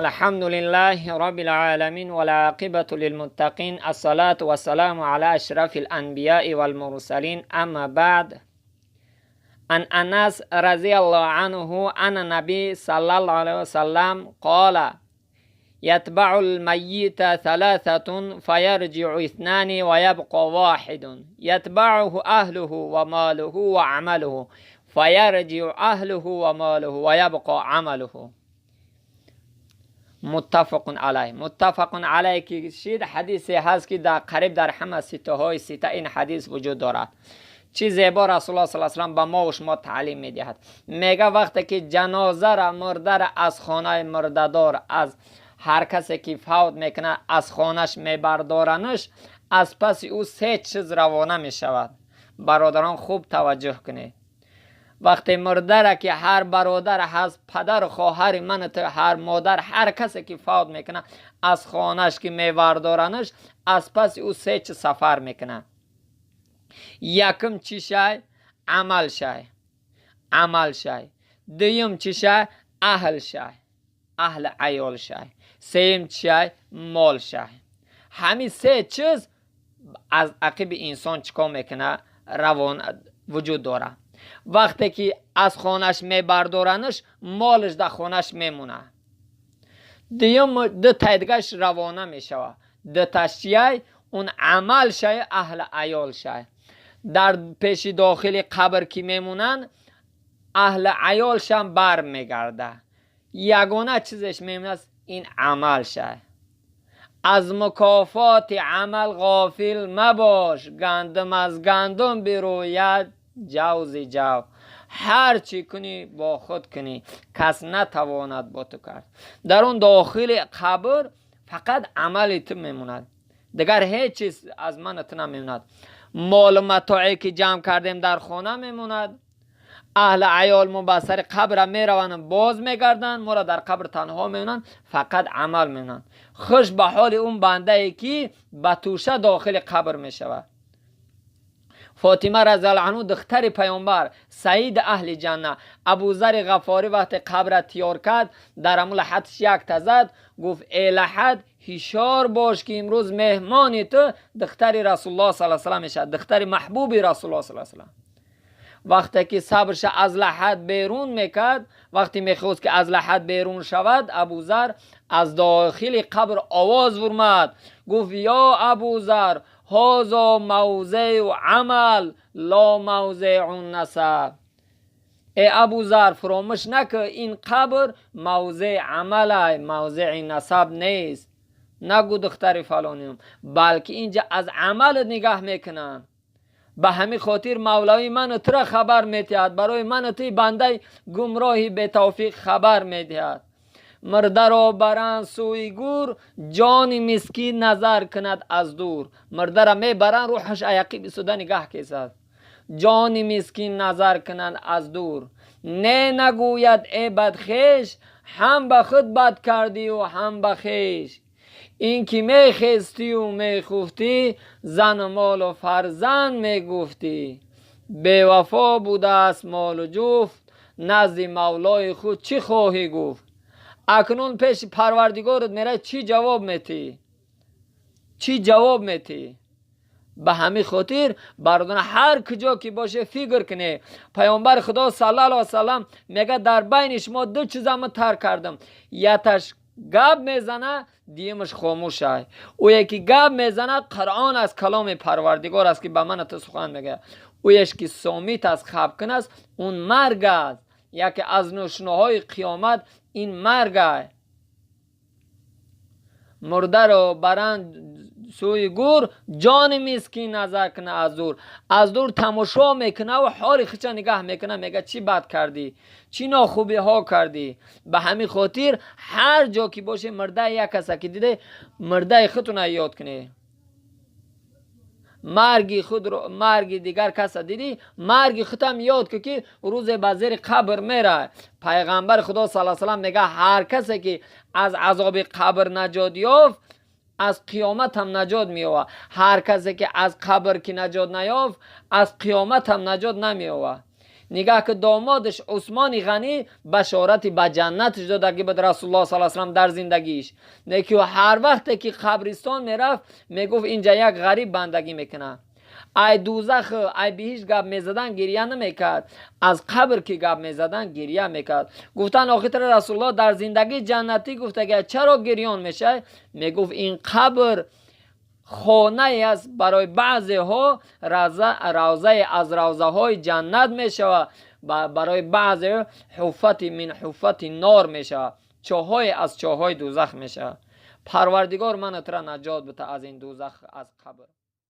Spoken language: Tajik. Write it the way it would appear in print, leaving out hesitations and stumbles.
الحمد لله رب العالمين والعاقبة للمتقين، الصلاة والسلام على أشرف الأنبياء والمرسلين، أما بعد. عن أنس رضي الله عنه أن النبي صلى الله عليه وسلم قال: يتبع الميت ثلاثة، فيرجع اثنان ويبقى واحد. يتبعه أهله وماله وعمله، فيرجع أهله وماله ويبقى عمله. متفق علیه. متفق علیه که شید، حدیثی هست که در قریب در همه صحاح سته این حدیث وجود دارد. چی زیبا رسول الله صلی الله علیه و به ما و شما تعلیم میدهد. میگه وقتی که جنازه را، مرده را از خانه مردهدار، از هر کسی که فوت میکنه، از خانهش میبردارنش، از پس او سه چیز روانه میشود. برادران، خوب توجه کنید. وقتی مرده را که هر برادر هست، پدر، خواهر من تو، هر مادر، هر کسی که فوت میکنه، از خانهش که میوردارنش، از پس او سه چیز سفر میکنه. یکم چی شای؟ عمل شای، عمل شای. دویم چی شای؟ اهل شای، اهل عیال شای. سیم چی شای؟ مال شای. همین سه چیز از عقب انسان چیکار میکنه؟ روان وجود داره. وقتی که از خانهش میبردارنش، مالش در خانهش میمونه. دیوم دو تایدگش روانه میشوه. دو تاش اون عمل شای، اهل عیال شای. در پیش داخل قبر که میمونن، اهل عیالشم بر میگرده. یگانه چیزش میمونه این عمل شای. از مکافات عمل غافل مباش، گندم از گندم بروید جو ز جو. هر چی کنی با خود کنی، کس نتواند با تو کرد. در اون داخل قبر فقط عمل تو میموند، دیگر هیچ چیز از من تو نمیموند. مال و متاعی که جمع کردیم در خانه میموند. اهل عیال ما به سر قبر میروند، باز میگردن، ما را در قبر تنها میمونند. فقط عمل میمونند. خوش به حال اون بنده ای که به توشه داخل قبر میشود. فاطمه رضی الله عنه، دختر پیامبر، سید اهل جنه، ابوذر غفاری وقتی قبر تیار کرد، در امو لحدش یک تا زد، گفت: ای لحد، هشیار باش که امروز مهمان تو دختر رسول الله صلی الله علیه و میشه، دختر محبوب رسول الله صلی الله علیه و. وقتی که صبرش از لحد بیرون میکرد، وقتی میخواست که از لحد بیرون شود، ابوذر از داخل قبر آواز ورمد، گفت: یا ابوذر، هذا موضع عمل لا موضع نسب. ای ابوذر، فراموش نکن این قبر موضع عمل، موضع نسب نیست. نگو دختر فلانیم، بلکه اینجا از عمل نگاه میکنن. به همین خاطر مولوی من تو خبر میدهد، برای من توی بنده گمراهی به توفیق خبر میدهد: مرده را برند سوی گور، جان مسکین نظر کند از دور. مرده را میبرند، روحش عقب ایستاده نگاه کسد. جان مسکین نظر کند از دور، نه نگوید ای بدخویش، هم به خود بد کردی و هم به خویش. این که میخستی و میخفتی، زن و مال و فرزند میگفتی. بی وفا بوده است مال و جفت، نزد مولای خود چی خواهی گفت؟ اکنون پیش پروردگارت میره، چی جواب میتی؟ چی جواب میتی؟ به همین خاطر برادران، هر کجا که باشه فکر کنه. پیامبر خدا صلی الله علیه وسلم میگه در بین شما دو چیز من ترک کردم، یتش گپ میزنه، دیمش خاموشه. او یکی گپ میزنه قرآن از کلام پروردگار است که به من تو سخن میگه. او یش که صامت است، خب کن است، اون مرگ است. یکی از نشانه قیامت این مرگ است. مرده رو برند سوی گور، جان مسکین نظر کنه از دور. از دور تماشا میکنه و حال خویش نگاه میکنه، میگه چی بد کردی، چی ناخوبی ها کردی. به همین خاطر هر جا که باشه، مرده یک کس که دیده، مرده خودتون یاد کنه. مرگی خود رو، مرگ دیگر کس دیدی، مرگ خودم یاد که که روز به زیر قبر میره. پیغمبر خدا صلی الله علیه وسلم میگه هر کسی که از عذاب قبر نجات یافت، از قیامت هم نجات مییابد. هر کسی که از قبر که نجات نیافت، از قیامت هم نجات نمییابد. Нигаҳ ки домодаш Усмони Ғанӣ башорати ба ҷаннаташ додагӣ буд Расулуллоҳ саллаллоҳу алайҳи васаллам дар зиндагиш. Неки ҳар вақте ки қабристон мерафт, мегуфт: инҷа як ғариб бандагӣ мекунад. Ай дӯзах, ай биҳишт гап мезадан, гирья намекард, аз қабр ки гап мезадан, гирья мекард. Гуфтан: охитра Расулуллоҳ дар зиндагӣ ҷаннатӣ гуфтага, чаро гирён мешавӣ? Мегуфт: ин қабр хонае аст барои баъзеҳо, равзае аз равзаҳои ҷаннат мешавад, барои баъзе حفرة من حفر النار мешавад, чоҳҳое аз чоҳҳои дӯзах мешавад. Парвардигор ману тура наҷот бита аз ин дӯзах, аз қабр.